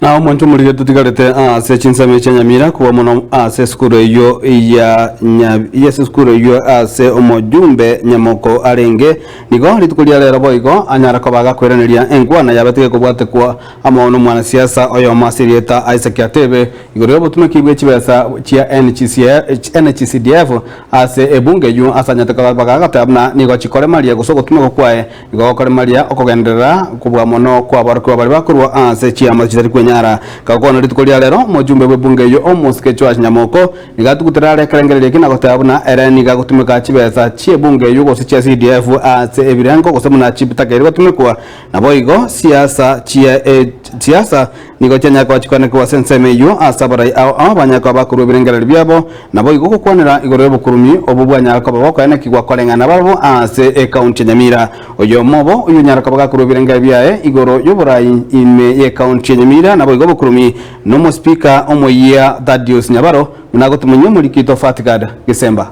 Na omonto omorige totigarete ase chinsemo chia Nyamira kobua mono ase esukuru eyio ya ase esukuru eyio ase omojumbe Nyamoko arenge. Nigo rituko ria rero boigo anyara koba agakoiraneria enkwana yabete gekobwatekwa amo nomwanasiasa oyomo ase erieta Isaac Atebe igoro yobotumeki bwe chibesa chia NHCDF ase ebunge eyio ase anyarete koba agateba buna nigo chikoremaria gose ogotumekwa kwaye Nigo gokoremaria okogenderera kobua mono kw'aborokigwa baria bakorwa ase chiamate chitari kwenyara. Gakwana rituko ria rero, omojumbe bw'ebunge eyio omosike Joash Nyamoko nigo atugutire are ekerengererio eke na goteba buna ere nigo agotumeka chibesa chi'ebunge eyio gose chia CDF ase ebirengo gose buna chitakeire gotumekwa. Naboigo siasa chie siasa Nigo chianyare koba chikwanekigwa ase ensemo eyio ase abarai ao ao banyare koba bakorua ebirengererio biabo, naboigo gokwanera igoro y'obokurumi obwo bwanyare koba bokoenekigwa koreng'ana nabarabwo ase ekaunti ya Nyamira. Oyomo obo oyonyare koba gakorua ebirengererio biaye igoro y'oborai ime y'ekaunti ya Nyamira naboigo obokurumi nomosipika omoyia Thaddeus Nyabaro buna agotomanyia omoriki oito Fatgard Gesemba.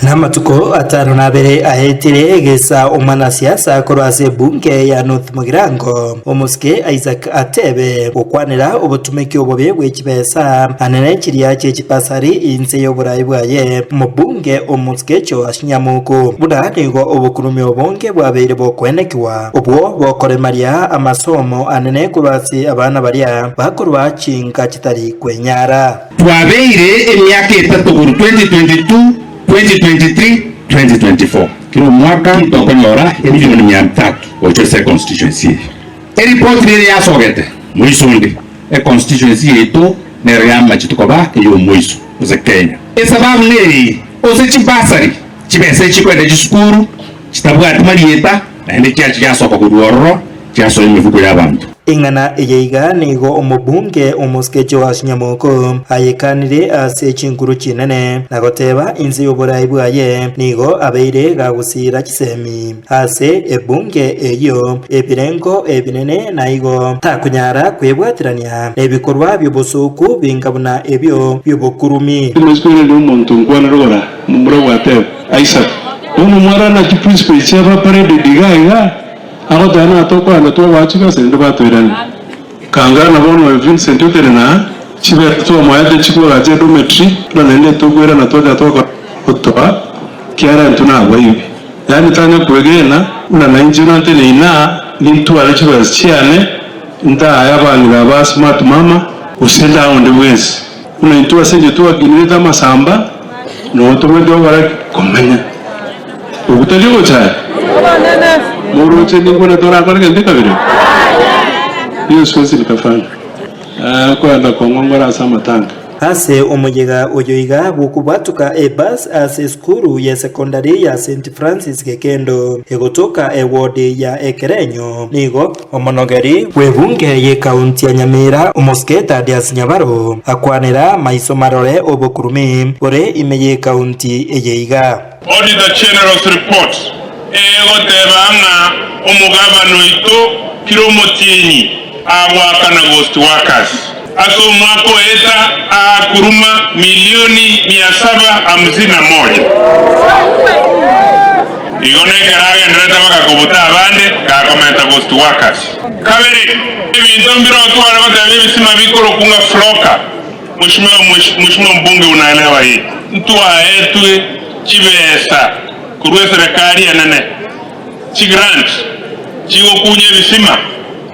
Namatuko atano na abere aetire egesa omwanasiasa korwa ase ebunge ya North Mugirango, omosike Isaac Atebe, gokwanera obotumeki obobe bwe chibesa anene chiria chie chibasari inse y'oborai bwaye omobunge omosike Joash Nyamuku. Buna nigo obokurumi obonge bwabeire bokoenekiwa, obwo bokoremaria amasomo anene korwa ase abana baria bakorwa chinka chitari kwenyara. Twabeire emiaka etato korwa 2022, 2023, 2024. Kera omwaka tokonyora emilioni mia tatu gocha ase econstituency eye. Eripoti nere yasogete moiso onde, econstituency yaito nero yamachete koba eyomoiso ase Kenya. Esababu neye, ase chibasari, chibesa echi chikoenda chisukuru chitabwati marieta naende chiacha chiasoka korwa ororo chiasoa emifuko y'abanto. Eng'ana eye iga nigo omobunge omosike Joash Nyamoko ayekanire ase chinkuru chinene na goteba inse y'oborai bwaye nigo abeire gagosiira chisemi ase ebunge eyio ebirengo ebinene na igo takonyara kwebwaterania nebikorwa bi'obosooku binga buna ebio bi'obokurumi. Timanyeti koiraneria omonto nkwana rogora momura gwateba, Isaka. Bono mwarora naki principle echi chiaba paraded iga iga. Agoteba natokwana twagoa chibesa naende batoirania. Kangana bono oyo Vincent otenena chibesa twamoete chikoagacha edometry buna naende tokoirana twacha twakora gotoa kiara intwe nabaibi. Yaani tanya kwegena buna nainche nanteneine aa nintware chibesa chiane ntae abang'ina aba smart mama gose ntae onde bwensi. Buna intwe ase inche twakinirete amasamba nogo tobwenerete gokora ki? Komenya. Okwo tari ogochaya? Moroche ninkwane torakore gento kabere? Hiyo siwezi nikafanya. Koenda kong'ong'ora ase amatanga. Ase omoyega oyo iga bw'okobwatoka ebus ase esukuru ye secondary ya St Francis Gekendo egotoka eward ya Ekerenyo nigo Omonogeri bw'ebunge y'ekaunti ya Nyamira, Omosike Thaddeus Nyabaro, akwanera maiso marore obokurumi bore ime y'ekaunti eye iga. Auditor General's report egoteba ng'a omogabana oito kira omotienyi agoakana ghost workers ase omwaka oeta aakuruma milioni mia saba hamsini na moja. Igo nekero agenderete bagakobuta abande, gakomenta ghost workers. Kabere, ebinto mbire otware goteba ebisima bikorokwa ng'a floka. Mheshimiwa Mheshimiwa mbunge unaelewa hii. Ntwaetwe chibesa korwa eserekari enene, chigrant chigokunya ebisima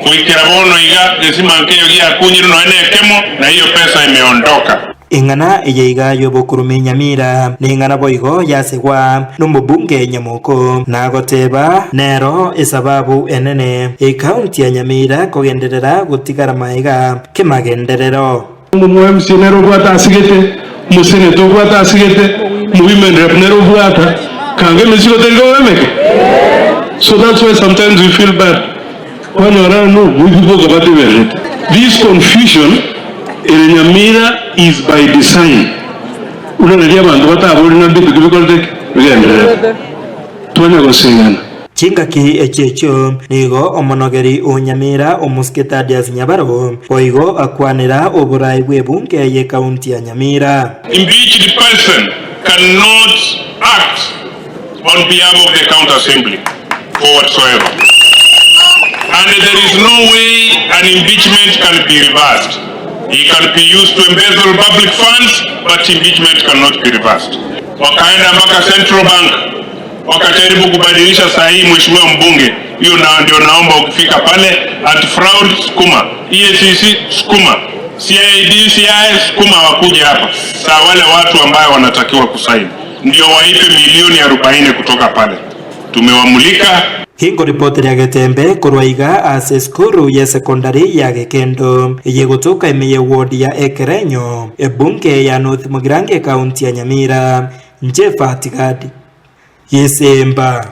goikera bono iga gesima nkeiyo giakunyirwe nonya nekemo na hiyo pesa imeondoka. Eng'ana eye iga y'obokurume Nyamira, neng'ana boigo yasegwa nomobunge Nyamoko, nagoteba nero esababu enene ekaunti ya Nyamira kogenderera gotigara maega kemagenderero. Omo MCA nere obwate asigete, omosenator obwate asigete, omowomen rep nere obwata, kanga emesigo teri koba emeke? So that's why sometimes we feel bad kwanyora no oboibi boka batebererete. This confusion ere Nyamira is by design buna naria abanto batabori ng'a mbinto ki bikorete ki? Bigendererete. Twanya gosegana. Chingaki echio echio nigo omonogeri o Nyamira omosike Thaddeus Nyabaro boigo akwanera oborai bw'ebunge y'ekaunti ya Nyamira. Impeached person cannot act on behalf of the county assembly for whatsoever. And there is no way an impeachment can be reversed. It can be used to embezzle public funds, but impeachment cannot be reversed. Wakaenda mpaka Central Bank wakajaribu kubadilisha sahihi, mheshimiwa mbunge, hiyo na ndio naomba ukifika pale, anti fraud sukuma, EACC sukuma, CID CI sukuma, wakuje hapa saa wale watu ambayo wanatakiwa kusaini ndio waipe milioni 40 kutoka pale. Tumewamulika. Hingo ripoti ria Getembe korwa iga ase esukuru ya sekondari ya Gekendo eye gotoka ime ye ward ya Ekerenyo ebunge ya North Mugirango ekaunti ya Nyamira Njefa Tigadi Gesemba.